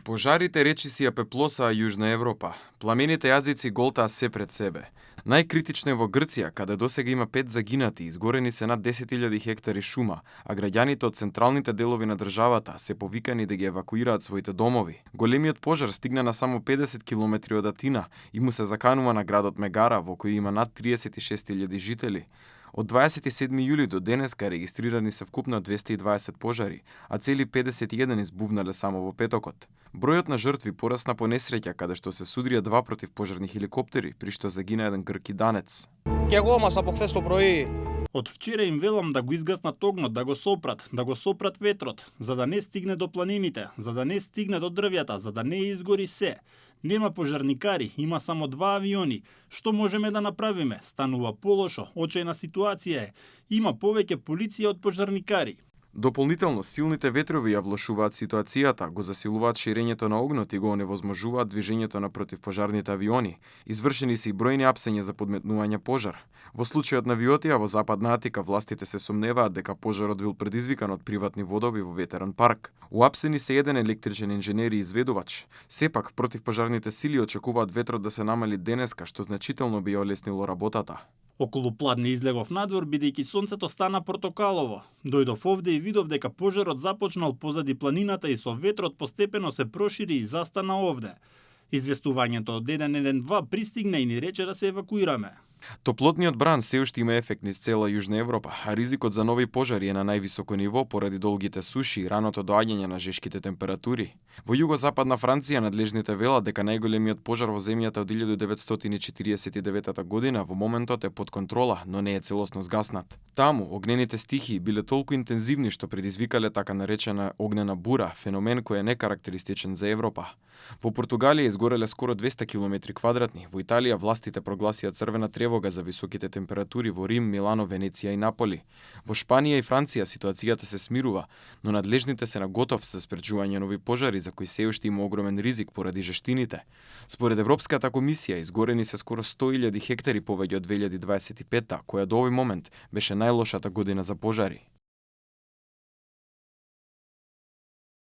Пожарите речиси ја пеплосаа Јужна Европа. Пламените јазици голтаа се пред себе. Најкритично е во Грција, каде досега има 5 загинати, изгорени се над 10.000 хектари шума, а граѓаните од централните делови на државата се повикани да ги евакуираат своите домови. Големиот пожар стигна на само 50 километри од Атина и му се заканува на градот Мегара, во кој има над 36.000 жители. Од 27. јули до денеска регистрирани се вкупно 220 пожари, а цели 51 избувнале само во петокот. Бројот на жртви порасна по несреќа каде што се судрија 2 противпожарни хеликоптери, при што загина еден грк и данец. Και εγώ όμως από χθες το πρωί. Од вчера им велам да го изгаснат огнот, да го сопрат ветрот, за да не стигне до планините, за да не стигне до дрвјата, за да не изгори се. Нема пожарникари, има само 2 авиони. Што можеме да направиме? Станува полошо, очајна ситуација е. Има повеќе полиција од пожарникари. Дополнително, силните ветрови ја влошуваат ситуацијата, го засилуваат ширењето на огнот и го оневозможуваат движењето на противпожарните авиони. Извршени се и бројни апсења за подметнување пожар. Во случајот на Виотија во Западна Атика властите се сомневаат дека пожарот бил предизвикан од приватни водови во ветерен парк. Уапсени се еден електричен инженер и изведувач. Сепак, противпожарните сили очекуваат ветрот да се намали денеска, што значително би ја олеснило работата. Околу пладне излегов надвор, бидејќи сонцето стана портокалово. Дојдов овде и видов дека пожарот започнал позади планината и со ветрот постепено се прошири и застана овде. Известувањето од 112 пристигна и ни рече да се евакуираме. Топлотниот бран се уште има ефект низ цела Јужна Европа, а ризикот за нови пожари е на највисоко ниво поради долгите суши и раното доаѓање на жешките температури. Во југозападна Франција надлежните велат дека најголемиот пожар во земјата од 1949 година во моментот е под контрола, но не е целосно згаснат. Таму огнените стихии биле толку интензивни што предизвикале така наречена огнена бура, феномен кој е некарактеристичен за Европа. Во Португалија изгореле скоро 200 километри квадратни, во Италија властите прогласија црвена тревога за високите температури во Рим, Милано, Венеција и Наполи. Во Шпанија и Франција ситуацијата се смирува, но надлежните се на готов за спречување нови пожари за кои се уште има огромен ризик поради жештините. Според Европската комисија изгорени се скоро 100.000 хектари повеќе од 2025, која до овој момент беше најлошата година за пожари.